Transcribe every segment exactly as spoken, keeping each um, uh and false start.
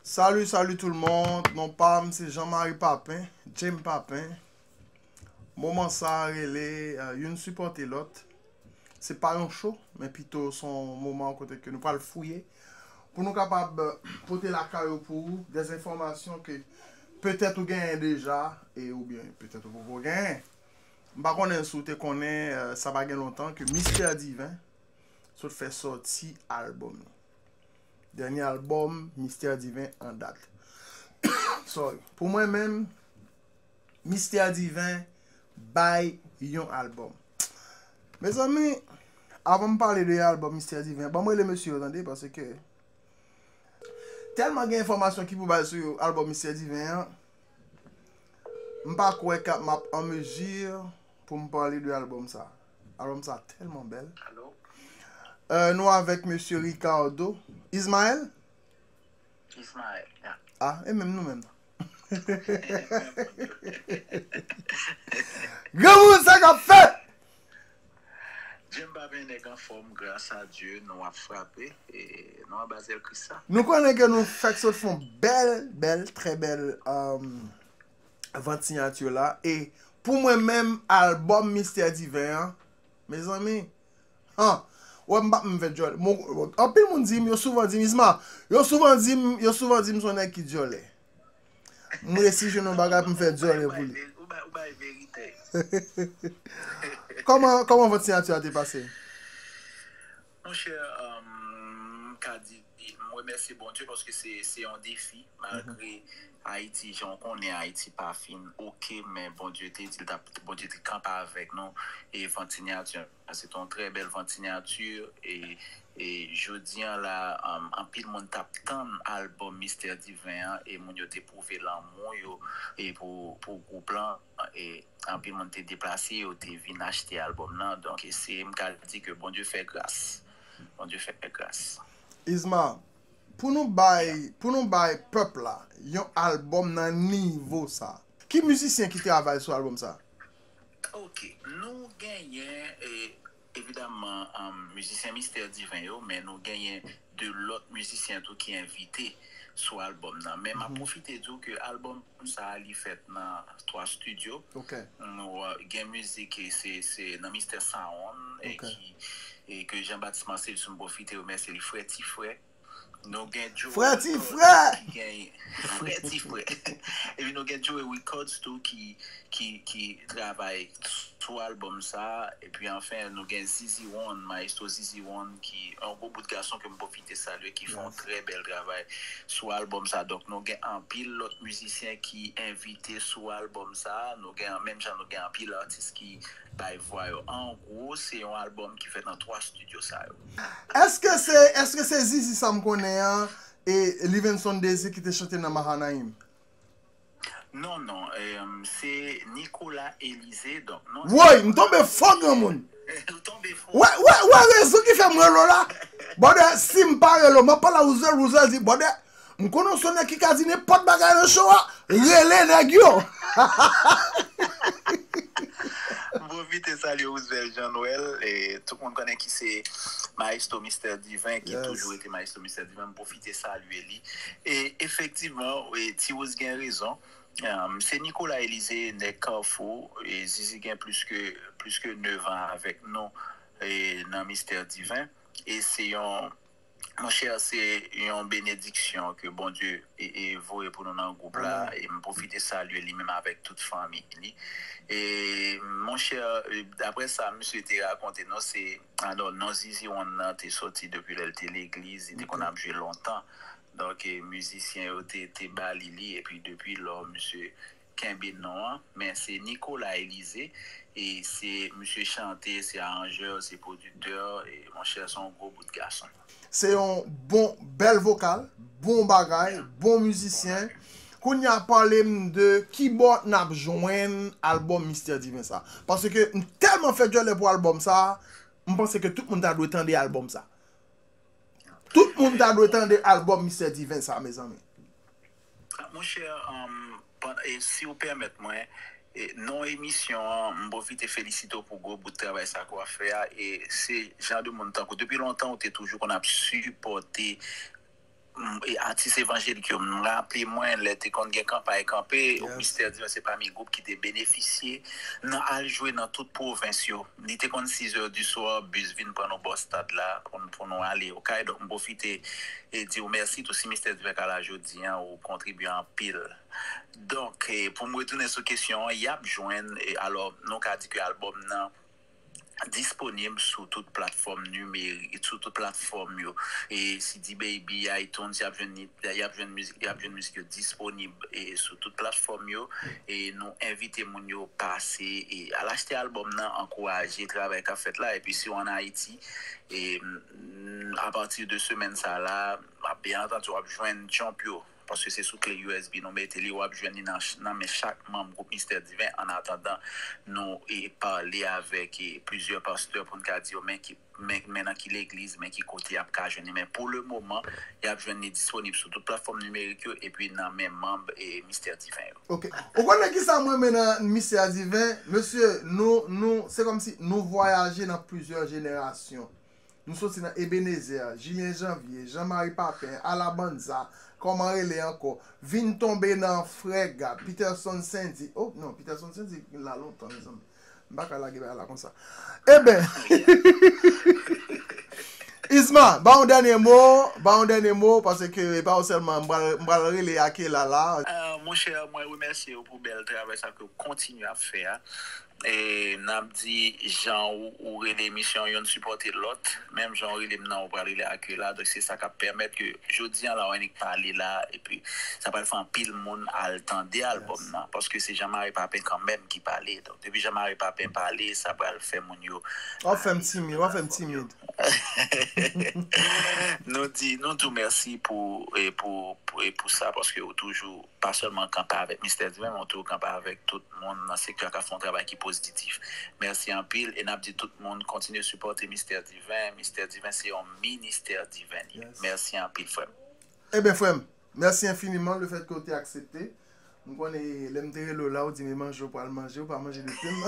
Salut, salut tout le monde. Non pa m se Jean Marie Papin, James Papin. Moman sa a rele, euh, youn sipòte lòt. Se pa yon show, men pito se yon moman kote ke nou pral fouye pou nou kapab, euh, pote lakay ou pou ou des enfòmasyon ke petèt ou genyen deja e oubyen petèt ou poko genyen. M pa konnen si w te konnen, euh, sa pa gen lontan ke Mistè Diven sot fè sòti albòm li. Dènye albòm Mistè Diven an dat. Sorry. Pou mwen menm, Mistè Diven bay yon albòm. Mezanmi, avan m pale de albòm Mistè Diven, ban m rele mesye yo tande, paske tèlman gen enfòmasyon ki pou bay sou albòm Mistè Diven an, m pa kwè k ap m ap an mezi pou m pale de albòm sa. Albòm sa tèlman bèl. Alo? Euh, nou avèk mesye Ricardo. Ismaël? Ismaël, ya. Ah, e menm nou menm. Granmoun, sa k ap fèt? Dye m pa byen nèg anfòm, gras a Dye, nou ap frape, e nou anba zèl Kris la. Nou konnen ke nou fèk sot fè yon bèl, bèl, trè bèl, um, vant siyati la. E pou mwen menm, albòm Mistè Diven an, mezanmi, han, wè m p ap m fè djòlè. Mon, anpil moun di m, yo souvan di m, Isma, yo souvan di m, yo souvan di m se yon nèg ki djòlè. M resi jwenn yon bagay pou m fè djòlè pou li. Ou bay, ou bay verite. Kòman, kòman vant siyati a te pase? Monchè, um, m ka di, m remèsye Bondye paske se, se yon defi, malgre Ayiti, jan w konnen, Ayiti pa fin oke, men Bondye te di l t ap, Bondye te kanpe avèk nou, e vant siyati an, se te yon trè bèl vant siyati, e, e jodi an la, um, anpil moun t ap tann albòm Mistè Diven an, e moun yo te pwouve lanmou yo, e pou, pou gwoup lan, e anpil moun te deplase, yo te vin achte albòm nan. Donk, se, m ka di ke Bondye fè gras. Bondye fè gras. Isma, pou nou bay, pou nou bay pèp la yon albòm nan nivo sa, ki mizisyen ki travay sou albòm sa? Ok, nou genyen, e, evidamman, um, mizisyen Mistè Diven yo, men nou genyen de lòt mizisyen tou ki envite sou albòm nan. Men m ap pwofite di w ke albòm sa a, li fèt nan twa studio. Ok. Nou, uh, gen mizik, e se, se nan Mistè Sound, e ki, e ke Jean Baptiste Marcelus, m pwofite remèsye li, Frè Ti Frè. Nou gen Joe Frè Ti Records Frè! Ki gen Frè Ti Frè. Epi nou gen Joe Records tou ki, ki, ki travay sou albòm sa. Epi anfen, nou gen Zizi One, Maestro Zizi One, ki yon gwo bout gason ke m pwofite salye, ki fè yon trè bèl travay sou albòm sa. Donk, nou gen anpil lòt mizisyen ki envite sou albòm sa. Nou gen, menm jan nou gen anpil atis ki bay vwa yo. An gwo, se yon albòm ki fèt nan twa studio sa yo. Èske se, èske se Zizi sa m konnen an, e Livenson Désir ki te chante nan Mahanaim? Non, non, em, se Nicolas Élisée, donk non. Woy, m tonbe fò, granmoun. Ou tonbe fò. Wè, wè, wè rezon ki fè m rele w la. Brother, si m pa rele w, m ap pale a Roosevelt, Roosevelt di, brother, m konnen w se yon nèg ki ka di nenpòt bagay nan show a, rele nèg yo. M pwofite salye Roosevelt Jean Noël, e tout moun konnen ki se Maestro Mistè Diven, ki toujou rete Maestro Mistè Diven, m pwofite salye li. E efektivman, e, Ti Roz gen rezon. Um, se Nicolas Élisée, nèg Kafou, e Zizi gen plis ke, plis ke nèf an avèk nou, e nan Mistè Diven. E se yon, monchè, se yon benediksyon ke Bondye e, e voye pou nou nan gwoup la. E m pwofite salye li menm avèk tout fanmi li. E monchè, e daprè sa misye te rakonte nou, se, alò, non Zizi One nan te sòti depi lè l te legliz, li te konn ap jwe lontan. Donk, e, mizisyen yo te, te ba li li, epi depi lò, misye kenbe non an. Men se Nicolas Élisée, e se misye chante, se aranjè, se pwodiktè, e monchè, se yon gwo bout gason. Se yon bon, bèl vokal, bon bagay, bon mizisyen. Kounye a, pale m de kibò n ap jwenn albòm Mistè Diven sa. Paske m tèlman fè djòlè pou albòm sa, m panse ke tout moun ta dwe tande albòm sa. Tout moun ta dwe tande albòm Mistè Diven sa, mezanmi. Ah, monchè, um, pandan, e si w pèmèt mwen, e, non emisyon an, m pwofite felisite w pou gwo bout travay sa ke w ap fè a, e se jan de moun tankou, depi lontan ou te toujou konn ap sipòte mm, e atis evanjelik yo. M raple mwen, lè te konn gen kanpay kanpe, Mistè Diven se pami gwoup ki te benefisye nan al jwe nan tout pwovens yo. Li te konn sizè di swa, bis vin pran nou bò stad la pou, n- pou nou ale Okay. Donk, m pwofite e di w mèsi tou. Si Mistè Diven ka la jodi a, ou kontribye anpil. Donk, e, pou m retounen sou kesyon an, y ap jwenn, e, alò, nou ka di ke albòm nan disponib sou tout platfòm nimerik, sou tout platfòm yo. E C D Baby, iTunes, y ap jwenn li, y ap jwenn mizik, y ap jwenn mizik yo disponib e sou tout platfòm yo. E nou envite moun yo pase e al achte albòm nan, ankouraje travay k ap fèt la. Epi si w ann Ayiti, e, mm, apati de semèn sa la, byen antandi, w ap jwenn jump yo. Paske se sou kle U S B nou mete li, w ap jwenn li nan, ch- nan men chak manm gwoup Mistè Diven. Annatandan, nou e pale avèk e plizyè pastè pou n ka di yo men ki men, men nan ki legliz, men ki kote y ap ka jwenn li. Men pou le moman, y ap jwenn li disponib sou tout platfòm nimerik yo epi nan men manm e Mistè Diven yo. Ok. Ou konnen ki sa mwen renmen nan Mistè Diven? Mesye, nou, nou, se kòmsi nou vwayaje nan plizyè jenerasyon. Nou soti nan Ebenezer, Julien Janvier, Jean Marie Papin, Alabanza, kòman rele ankò? Vin tonbe nan Frè Gad, Peterson Saint-Dié. Oh, non, Peterson Saint-Dié la lontan, mezanmi. M pa ka lage bagay la konsa. Eben, Isma, ba yon dènye mo, ba yon dènye mo, paske e pa ou sèlman, m pral, m pral rele Akela la. Ah, monchè, mwen remèsye w pou bèl travay sa ke w kontinye ap fè a. E n ap di, jan ou, ou rele emisyon Youn Sipòte Lòt, menm jan ou rele m nan, ou pral rele Akela. Donk, se sa k ap pèmèt ke jodi a la, w annik pale la, epi sa pral fè anpil moun al tande albòm nan, paske se Jean Marie Papin kanmenm ki pale. Donk, depi Jean Marie Papin pale, sa pral fè moun yo. W ap fè m timid, w ap fè m timid. Nou di, nou di w mèsi pou, e pou, pou, e pou sa, paske ou toujou pa sèlman kanpe avèk Mistè Diven, men ou toujou kanpe avèk tout moun nan sektè a k ap fè yon travay ki pozitif. Mèsi anpil, e n ap di tout moun kontinye sipòte Mistè Diven. Mistè Diven se yon ministè diven li ye. Mèsi anpil, frè m. Eben, frè m, mèsi enfiniman le fèt ke w te aksepte. M konnen lè m te rele w la, ou di, men manje, ou pral manje, ou pa manje depi m.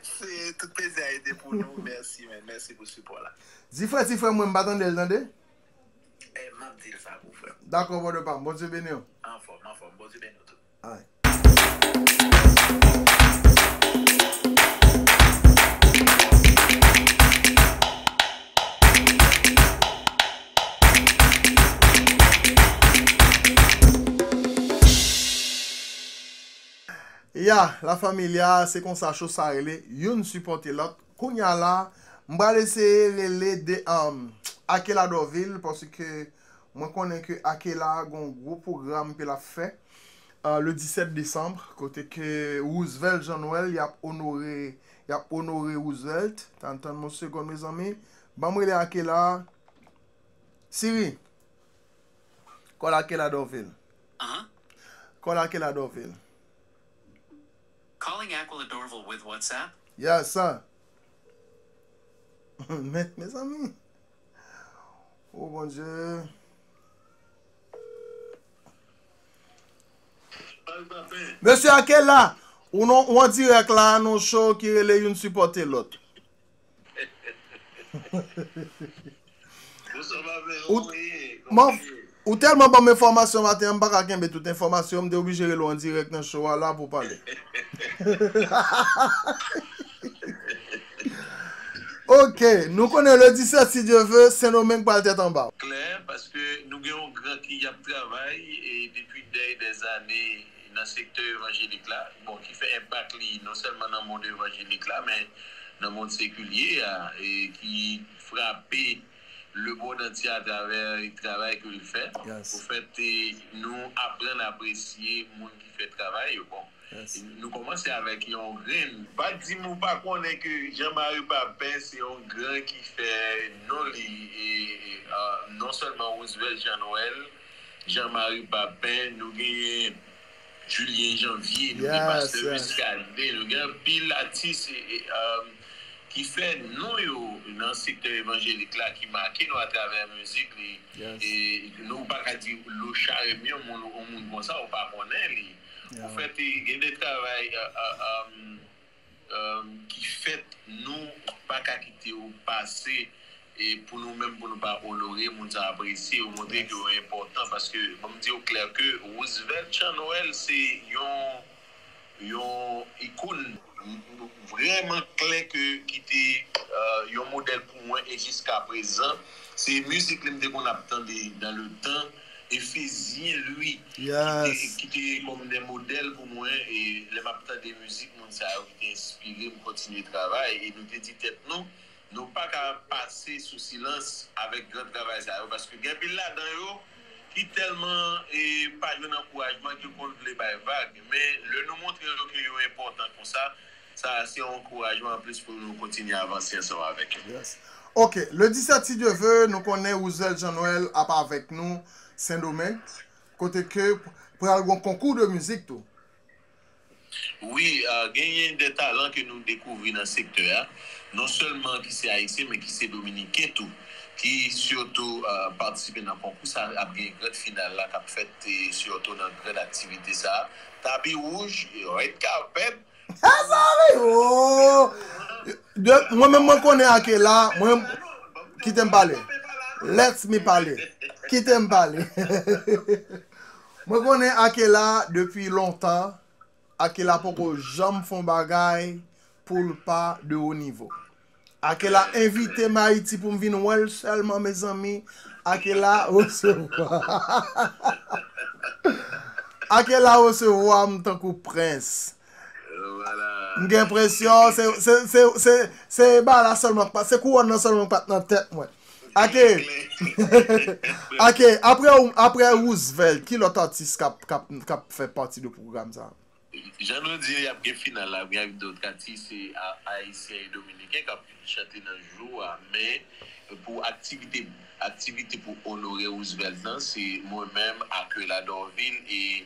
Se tout plezi a ete pou nou. Mèsi, men. Mèsi pou sipò la. Di frè, ti frè mwen, m pa tande l, tande? E, m ap di l sa pou frè m. Dakò, brother pa m. Bondye beni w. Anfòm, anfòm. Bondye beni w tou. Ay. Ya, la familia, se konsa cho sa rele, youn sipòte lòt. Kounye a la, m pral eseye rele de, um, Akela Dorvil, paske mwen konnen ke Akela gon gwo pwogram ke l ap fè, uh, le disèt desanm, kote ke Roosevelt Jean Noël, y ap onore, y ap onore Roosevelt. Tann, tann m yon segonn, mezanmi. Ban m rele Akela. Siri, call Akela Dorvil. Uh-huh. Call Akela Dorvil. Calling Aquila Dorval with WhatsApp. Yes, sir. Men, mezanmi. Oh, Bondye. Mesye Akela, ou non, ou an dirèk la, nan show ki rele Youn Sipòte Lòt. Ou, man, ou tèlman ban m enfòmasyon maten an, m pa ka kenbe tout enfòmasyon, m te oblije rele w an dirèk nan show a la pou pale. Ok, nou konnen le disèt, si Dye ve, Sendomeng pral tèt anba. Klè, paske nou gen yon gran ki ap travay e depi dè dèzane nan sektè evanjelik la, bon, ki fè enpak li non sèlman nan mond evanjelik la, men nan mond sekilye a, e ki frape lemond antye atravè travay ke l fè. Yes. Ofèt, e, nou aprann apresye moun ki fè travay yo. Bon, yes. Nou kòmanse avèk yon grenn. Pa di m ou pa konnen ke Jean Marie Papin se yon gran ki fè non li, e, e, a, non sèlman Roosevelt Jean Noël, Jean Marie Papin, nou genyen Julien Janvier, nou gen Pastè Muscadin, nou gen anpil atis, e, e, um, ki fè non yo nan sektè evanjelik la, ki make nou atravè mizik li. Yes. E nou pa ka di Lochard Hermion, moun, yon moun konsa, ou pa konnen li. Yeah. Anfèt, e, gen de travay, uh, uh, um, um, ki fèt, nou pa ka kite yo pase E pou nou menm, pou nou pa onore moun sa, apresye yo, montre ke yo enpòtan, paske ban m di w klè ke Roosevelt Jean Noël se yon yon ikòn vrèman klè ke ki te yon modèl pou mwen, e jiska prezan se mizik li m te konn ap tande dans le temps, e Fezyen Louis ki te ki te kòm de modèl pou mwen, e lè m ap tande mizik moun sa yo ki te enspire m kontinye travay, e nou te di tèt nou nou pa ka pase sou silans avèk gran travay sa yo, paske gen anpil ladan yo ki tèlman e, pa jwenn ankourajman ke yo konn vle bay vag. Men lè nou montre yo ke yo enpòtan konsa, sa se yon ankourajman anplis pou nou kontinye avanse ansanm avèk yo. Yes. Ok, le disèt, si Dye ve, nou konnen Roosevelt Jean Noël ap avèk nou Sendomeng, kote ke pral gon konkou de mizik tou. Wi, genyen de talan ke nou dekouvri nan sektè a, non sèlman ki se ayisyen, men ki se dominiken tou, ki sitou patisipe nan konkou sa a. Ap gen grand final la k ap fèt, e sitou nan grand aktivite sa a. Tapi wouj, red carpet. Sa vre? Oh! Mwen menm, mwen konnen Akela, mwen, kite m pale. Let me pale. Kite m pale. Mwen konnen Akela depi lontan. Akela poko janm fè yon bagay pou l pa de wo nivo. Akela envite m Ayiti pou m vin wè l sèlman, mezanmi. Akela resevwa. Akela resevwa m tankou prens. M gen enpresyon se se se se se bagay la sèlman k pa, se kouwòn nan sèlman k pa t nan tèt mwen. Ake, ake, apre, apre Roosevelt, ki lòt atis k ap, k ap, k ap fè pati de pwogram sa? Jan nou di, ap gen final la, gen avèk dòt atis ayisyen e dominiken k ap vin chante nan jou a, men pou aktivite, aktivite pou onore Roosevelt nan, se mwen menm, Aquela Dorvil, e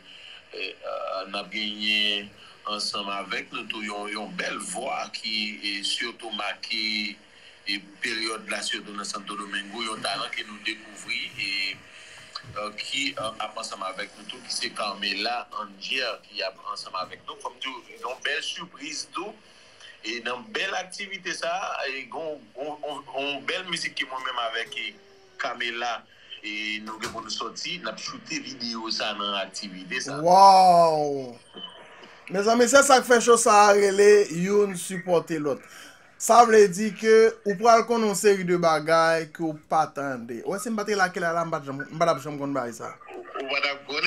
n ap genyen ansanm avèk nou tou yon, yon bèl vwa ki sitou make e peryòd la, sitou nan Santo Domingo, yon talan ke nou dekouvri e ki ap ansanm avèk nou tou, ki se Carmela Angier, ki ap ansanm avèk nou. Fò m di w, yon bèl sipriz tou. E nan bèl aktivite sa a, e gon, gon, gon, gon bèl mizik ke mwen menm avèk e Carmela e nou gen pou nou sòti, n ap choute videyo sa nan aktivite sa. Wow! Mezanmi, se sa k fè show sa a rele youn sipòte lòt. Sa vle di ke ou pral konn yon seri de bagay ke w pa tande. Ou wè, si m pa t rele Akela la, m pa t janm, m pa t ap janm konn bagay sa. Ou pa t ap konn.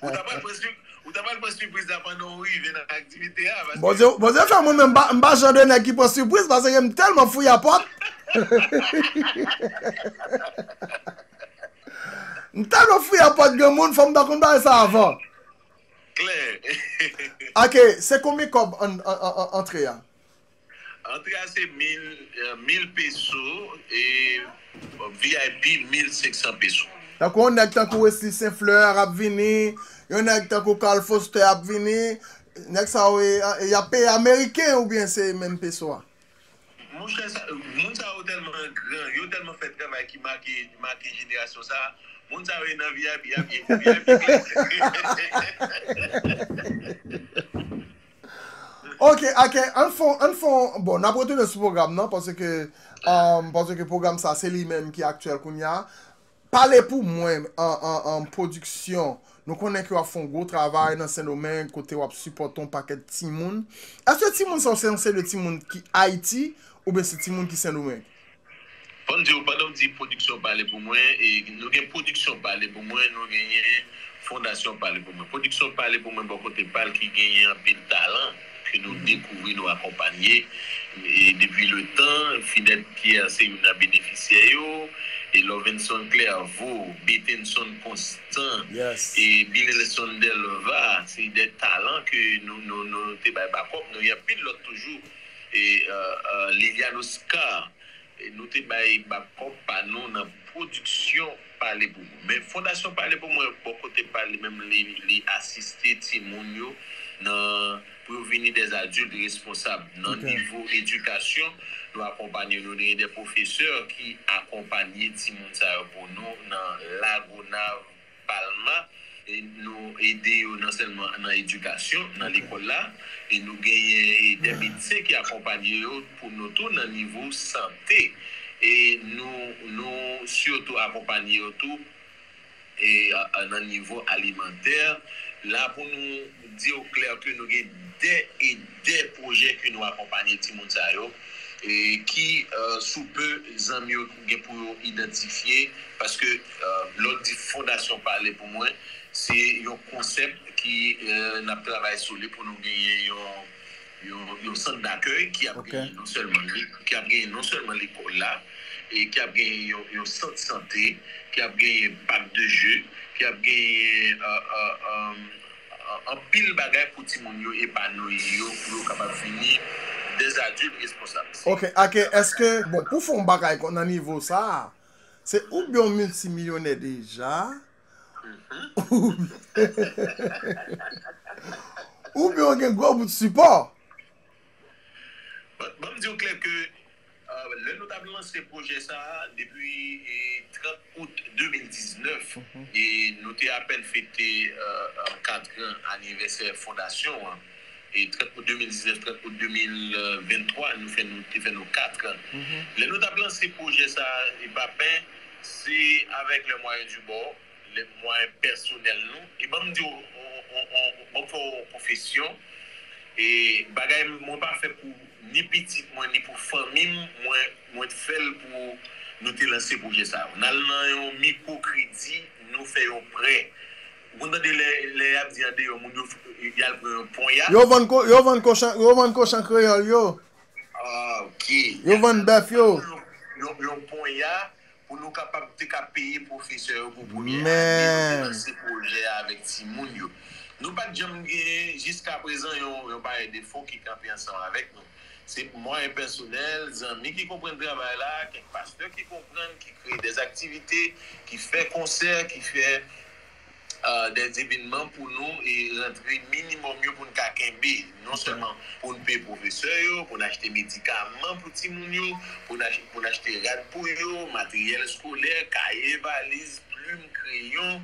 Ou ta pral pran sip, ou ta pral pran sipriz la pandan w rive nan aktivite a. Paske Bondye, Bondye fè mwen menm, m pa, m pa jan de nèg ki pran sipriz, paske m tèlman fouye pòt. M tèlman fouye pòt, gen moun, fò m ta konn bagay sa avan. Klè. Ake, se konbyen kòb an, an, an, an, antre a? Antre a se mil, mil peso e V I P mil senk san peso. Tankou yon nèg tankou Wesley Saint Fleur ap vini, yon nèg tankou Carl Foster ap vini, nèg sa yo, e, y ap peye ameriken oubyen se menm peso a? Monchè, sa, moun sa yo tèlman gran, yo tèlman fè travay ki make, make jenerasyon sa. Moun sa yo nan V I P, V I P klè. Ok, ok, ann fon, ann fon, bon, n ap retounen sou pwogram nan, paske, um, paske pwogram sa, se li menm ki aktyèl kounye a. Pale pou mwen, an, an, an pwodiksyon, nou konnen ke w ap fè yon gwo travay nan Sendomeng, kote w ap sipòte yon pakèt timoun. Èske timoun sa yo se yon seri de timoun ki Ayiti, oubyen se timoun ki Sendomeng? Fò m di w, pandan w di pwodiksyon pale pou mwen, e nou gen pwodiksyon pale pou mwen, nou genyen fondasyon pale pou mwen. Pwodiksyon pale pou mwen bò kote pa l ki genyen anpil talan ke nou dekouvri, nou akonpanye. E depi le tan, Finette Pierre se youn nan benefisyè yo, e Lovenson Clairvaux, Betenson Constant, e Binelson Delva, se de talan ke nou, nou, nou te bay bakòp, nou gen anpil lòt toujou. E, e, e, Liliane Oscar, e, nou te bay bakòp pa nou nan pwodiksyon Pale Pou Mwen. Men Fondasyon Pale Pou Mwen, bò kote pa li menm, li, li asiste timoun yo nan, pou yo vini des adultes responsables. Nan nivo edikasyon, nou akonpanye, nou gen de pwofesè ki akonpanye timoun sa yo pou nou nan Lagonav, Palma, e nou ede yo non sèlman nan edikasyon, nan lekòl la, e nou genyen, e, de medsen ki akonpanye yo pou nou tou nan nivo sante. e nou, nou sitou akonpanye yo tou e, a, a, nan nivo alimantè. La, pou nou di w klè ke nou gen dè e dè pwojè ke nou akonpanye timoun sa yo, e ki, e, sou pe zanmi yo gen pou yo idantifye, paske, e, lè w di Fondasyon Pale Pou Mwen, se yon konsèp ki, e, n ap travay sou li pou nou genyen yon, yon, yon sant dakèy ki ap genyen non sèlman, ki ap genyen non sèlman lekòl la, e ki ap genyen yon, yon sant sante, ki ap genyen pak de je, ki ap genyen, e, e, e, anpil bagay pou timoun yo epanouyi yo, pou yo kapab vini des adultes responsables. Ok, ake, èske, bon, pou fè yon bagay kon nan nivo sa a, se oubyen yon miltimilyonè deja, oubyen, oubyen w gen gwo bout sipò. Ban, ban m di w klè ke, e, lè nou t ap lanse pwojè sa a, depi, e, trant out de mil diznèf, e nou te apèn fete, e, e, katran anivèsè fondasyon an. E trant out de mil diznèf, trant out de mil venntwa, nou fè, nou te fè nou katran. Lè nou t ap lanse pwojè sa a, e Papen, se avec les moyens du bord, lè mwayen pèsonèl nou. E ban m di w, on, on, on, ban m fè w yon konfesyon. E bagay mwen pa fè pou ni pitit mwen, ni pou fanmi m, mwen, mwen fè l pou nou te lanse pwojè sa yo. N al nan yon mikwo kredi, nou fè yon prè. Ou konn tande lè, lè y ap di andeyò, moun yo, y al pran yon ponya? Yo vann ko-, yo vann kochon, yo vann kochon kreyòl yo. Ah, ok. Yo vann bèf yo. Yon, yon ponya, pou nou kapab te ka peye pwofesè yo pou premyè ane nou te lanse pwojè a avèk timoun yo. Nou pa t janm gen jiskaprezan yon, yon parèy de fon ki kanpe ansanm avèk nou. Se mwayen pèsonèl, zanmi ki konprann travay la, kèk pastè ki konprann, ki kreye dè aktivite, ki fè konsè, ki fè euh, des événements pou nou e rantre minimòm yo pou n ka kenbe, non sèlman pou n peye pwofesè yo, pou n achte medikaman pou timoun yo, pou n ach-, pou n achte rad pou yo, materyèl eskolè, kaye, valiz, plim, kreyon,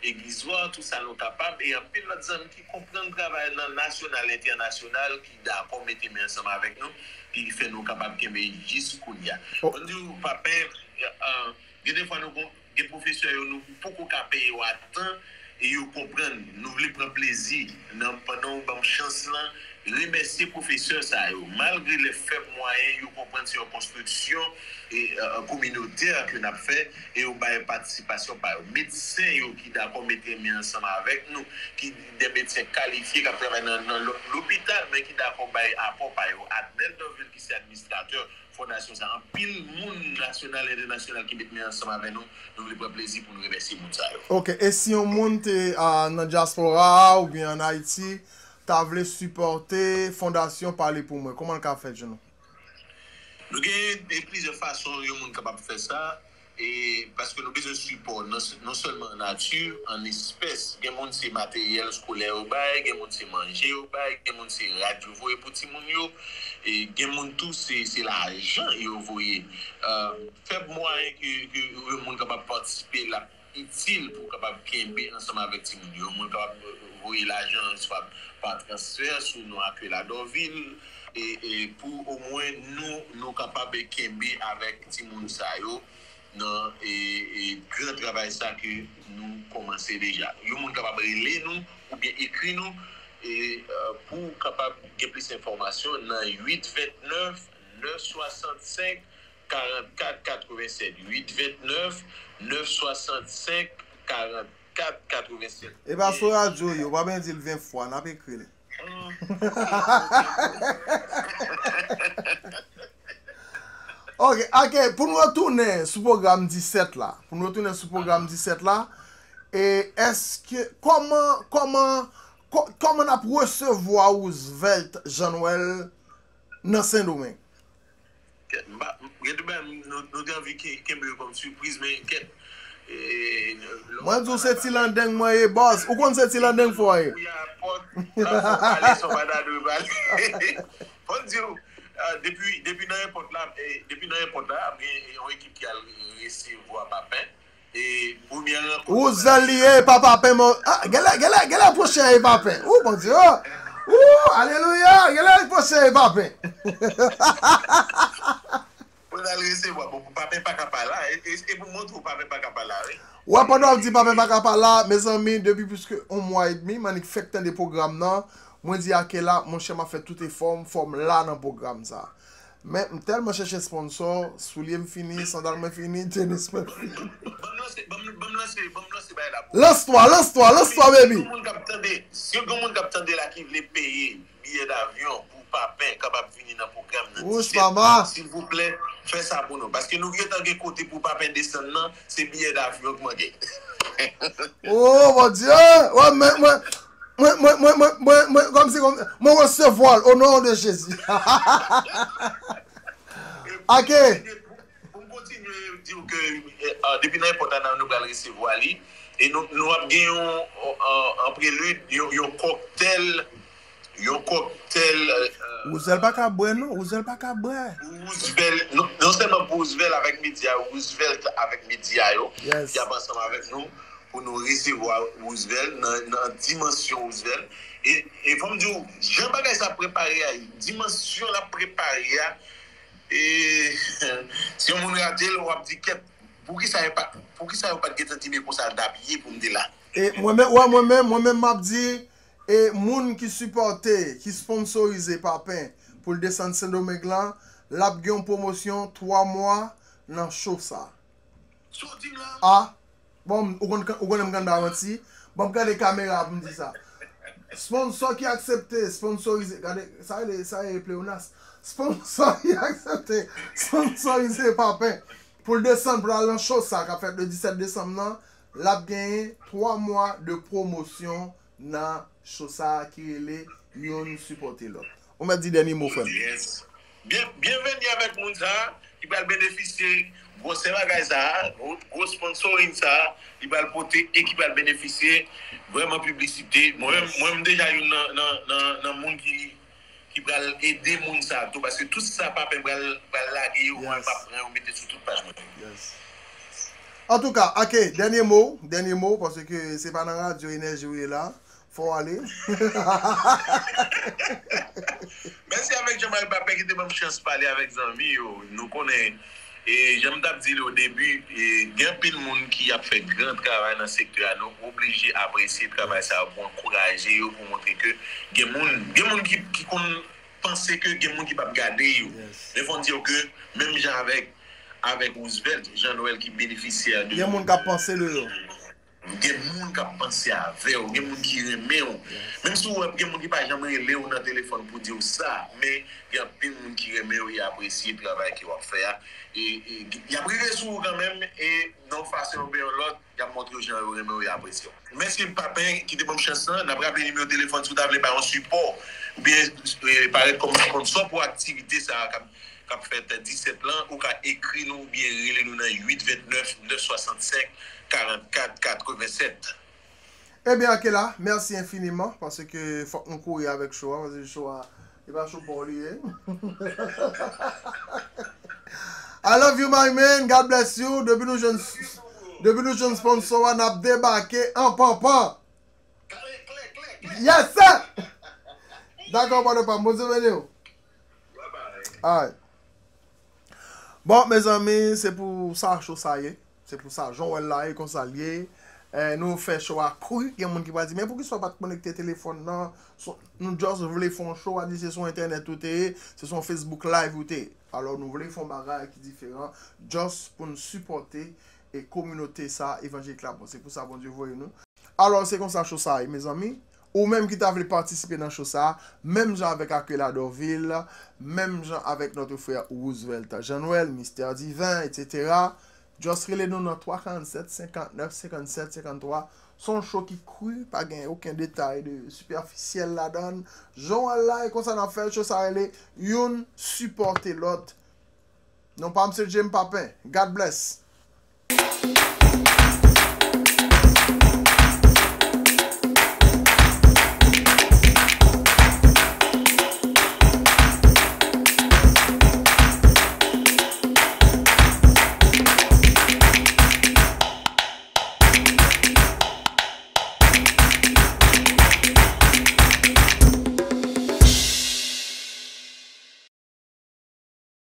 egzizwa, tout sa nou kapab, e anpil lòt zanmi ki konprann travay nan nasyonal, entènasyonal, ki dakò mete men ansanm avèk nou, ki fè nou kapab kenbe jis kounye a. Mwen di w, Papen, euh, gen de fwa nou gon, gen pwofesè yo nou poko ka peye yo a tan, e yo konprann. Nou vle pran plezi nan, pandan w ban m chans lan, remèsye pwofesè sa yo. Malgre lè fèb mwayen, yo konprann se yon konstriksyon e, e, kominotè ke n ap fè, e yo bay patisipasyon pa yo. Medsen yo ki dakò mete men ansanm avèk nou, ki de medsen kalifye k ap travay nan, nan lo-, lopital, men ki dakò bay apò pa yo. Adnel Dorvil ki se administratè fondasyon sa, anpil moun nasyonal, entènasyonal ki met men ansanm avè nou, nou vle pran plezi pou nou remèsye moun sa yo. Ok, e si yon moun te, a, nan dyaspora a oubyen ann Ayiti, ta vle sipòte Fondasyon Pale Pou Mwen, kòman l ka fè jwenn ou? Nou gen de plizyè fason yon moun kapab fè sa, e paske nou bezwen sipò non, non sèlman an nati, an espès. Gen moun se materyèl eskolè yo bay, gen moun se manje yo bay, gen moun se rad yo voye pou timoun yo, e gen moun tou se, se lajan yo voye. Euh, fèb mwayen ke, ke yon moun kapab patisipe, l ap itil pou kapab kenbe ansanm avèk timoun yo. Yon moun kapab voye lajan swa pa transfè sou non Akela Dorvil, e, e pou omwen nou, nou kapab kenbe avèk timoun sa yo nan, e, e, gran travay sa ke nou kòmanse deja. Yon moun kapab rele nou oubyen ekri nou, e, e, pou kapab gen plis enfòmasyon nan uit vennèf, nèf swasannsenk, karannkat katrevennsèt, uit vennèf, nèf swasannsenk, karannkat katrevennsèt. E pa sou radyo yo, pa byen di l ven fwa, n ap ekri l. Ok, ok, pou n retounen sou pwogram disèt la, pou n retounen sou pwogram disèt la, e èske, kòman, kòman, kò-, kòman n ap resevwa Roosevelt Jean Noël nan Sendomeng? Kèt, m pa, m, gen de bagay, m, nou, nou te anvi ke-, kenbe yo kòm sipriz, men kèt. E, lè w Mwen di w se ti landeng mwen ye, bòs. Ou konn se ti landeng fò ye. Ou ya pòt, sa fò pale, sa pa ta dwe pale. Fò m di w, ah, depi, depi nan èpòt la, e, depi nan èpòt la, ap gen yon ekip ki al resevwa Papen. E premyè rankont Roosevelt li ye, pa Papen, mò. Ah, genlè, genlè, genlè pwochen e Papen. Ou, Bondye, oh. Ou, alelouya, genlè pwochen e Papen. Kounye al resevwa. Bon, pou Papen pa ka pa la, e, e, e pou montre w Papen pa ka pa la, wi. Wè, pandan w ap di Papen pa ka pa la, mezanmi, depi plis ke yon mwa edmi, m annik fèk tande pwogram nan. Mwen di Akela, monchè, m ap fè tout efò m, fò m la nan pwogram sa. Men, m tèlman chèche sponsò, soulye m fini, sandal mwen fini, tenis mwen fini. Ban m lanse, ban m, ban m lanse, ban m lanse bagay la pou ou. Lans twa, lans twa, lans twa, baby. Si yon moun k ap tande, si yon moun k ap tande la ki vle peye biyè davyon pou Papen kapab vini nan pwogram nan Wouch, disèt, mama. Silvouplè, fè sa pou nou. Paske nou gentan gen kote pou Papen desann nan, se biyè davyon k manke. Oh, mon Dieu! Wè, men, mwen, mwen, mwen, mwen, mwen, mwen, mwen, kòmsi, kòm, mwen resevwa l, o non de Jezi. Ok. Pou m kontinye di w ke, eh, ah, depi nan èpòt la, nou pral resevwa li. E nou, nou ap gen yon, an, an prelid, yon, yon kòktèl, yon kòktèl, eh, Roosevelt pa ka bwè, non. Roosevelt pa ka bwè. Roosevelt, non, non sèlman pou Roosevelt avèk medya, Roosevelt avèk medya yo, yes, ki ap ansanm avèk nou, pou nou resevwa Roosevelt nan, nan dimansyon Roosevelt. E, e fò m di w, jan bagay sa ap prepare a, dimansyon l ap prepare a, e, si yon moun rate l, w ap di, "Kèt, poukisa yo pa, poukisa yo pa t gentan di m e konsa l t ap ye pou m te la?" E mwen menm, wè, mwen menm, mwen menm m ap di, e moun ki sipòte, ki sponsorize Papen pou l desann Sendomeng lan, l ap gen yon pwomosyon twa mwa nan show sa. Sa w di m la? A, bon, ou konn, ou konnen m konn pa manti. Bon, m gade kamera pou m di sa. Sponsò ki aksepte, sponsorize, gade, sa rele, sa rele pleonas. Sponsò ki aksepte, sponsorize Papen. Pou l desann, pou l al nan show sa k ap fèt le disèt desanm nan, l ap genyen twa mwa de pwomosyon nan show sa ki rele Youn Sipòte Lòt. Ou mèt di dènye mo, frè m. Yes. Byen, byenveni avèk moun sa a ki pral benefisye gwosè bagay sa a, gwo, gwo sponsoring sa a, li pral pote e ki pral benefisye vrèman piblisite. Mwen menm, mwen menm deja youn nan, nan, nan, nan moun ki, ki pral ede moun sa a tou, paske tout sa Papen pral, pral lage yo, mwen, yes, m ap pran yo mete sou tout paj mwen. Yes. Antouka, ok, dènye mo, dènye mo, paske se pa nan radyo Enèji ou ye la. Fò w ale. Mèsi avèk Jean-Marie Papen ki te ban m chans pale avèk zanmi yo. Nou konnen, e, jan m t ap di l o debi, e, gen anpil moun ki ap fè gran travay nan sektè a. Nou oblije apresye travay sa yo pou ankouraje yo, pou montre ke gen moun, gen moun ki, ki konn panse ke gen moun ki p ap gade yo. Yes. Men fò n di yo ke menm jan avèk, avèk Roosevelt, Jean Noël ki benefisyè de. Gen moun k ap panse de yo. Gen moun k ap panse avè w, gen moun ki renmen w. Yes. Menm si w wè gen moun ki pa janm rele w nan telefòn pou di w sa, men gen anpil moun ki renmen w e apresye travay ke w ap fè a. E, e, y ap rive sou ou kanmenm, e nan yon fason oubyen yon lòt, y ap montre w jan yo renmen w e apresye w. Mèsi Papen ki te ban m chans lan. N ap raple nimewo telefòn si w ta vle bay yon sipò oubyen, e, parèt kòm sponsò pou aktivite sa a k ap k ap fèt disèt lan, ou ka ekri nou oubyen rele nou nan uit vennèf, nèf swasannsenk, karannkat, katrevennsèt. Ebyen, Akela, mèsi enfiniman, paske fòk nou kouri avèk show a, paske show a, se pa show pa w li ye. I love you, my man. God bless you. Depi nou jwenn, depi nou jwenn sponsor a, n ap debake an panpan. Yes, sir! Dakò, brother pa m. Bondye beni w. Alright. Bon, mezanmi, se pou sa show sa ye. Se pou sa, jan w wè l la, e konsa l ye. Eh, nou fè show a kri. Gen moun ki pral di, "Men poukisa w pa t konekte telefòn nan?" So, nou just vle fè yon show, a di se sou entènèt ou te ye, se sou Facebook Live ou te ye. Alò, nou vle fè yon bagay ki diferan, just pou n sipòte e kominote sa evanjelik la. Bon, se pou sa Bondye voye nou. Alò, se konsa show sa a ye, mezanmi. Ou menm ki ta vle patisipe nan show sa a, menm jan avèk Aquila Dorvil, menm jan avèk notre frère Roosevelt Jean Noël, Mister Divin, et cetera, just rele nou nan twa karannsèt, senkannnèf, senkannsèt, senkanntwa. Se yon show ki kri, pa gen okenn detay de sipèfisyèl ladan l. Jan w wè l la, e konsa n ap fè l, show sa a rele Youn Sipòte Lòt. Non pa m se Jim Papin. God bless.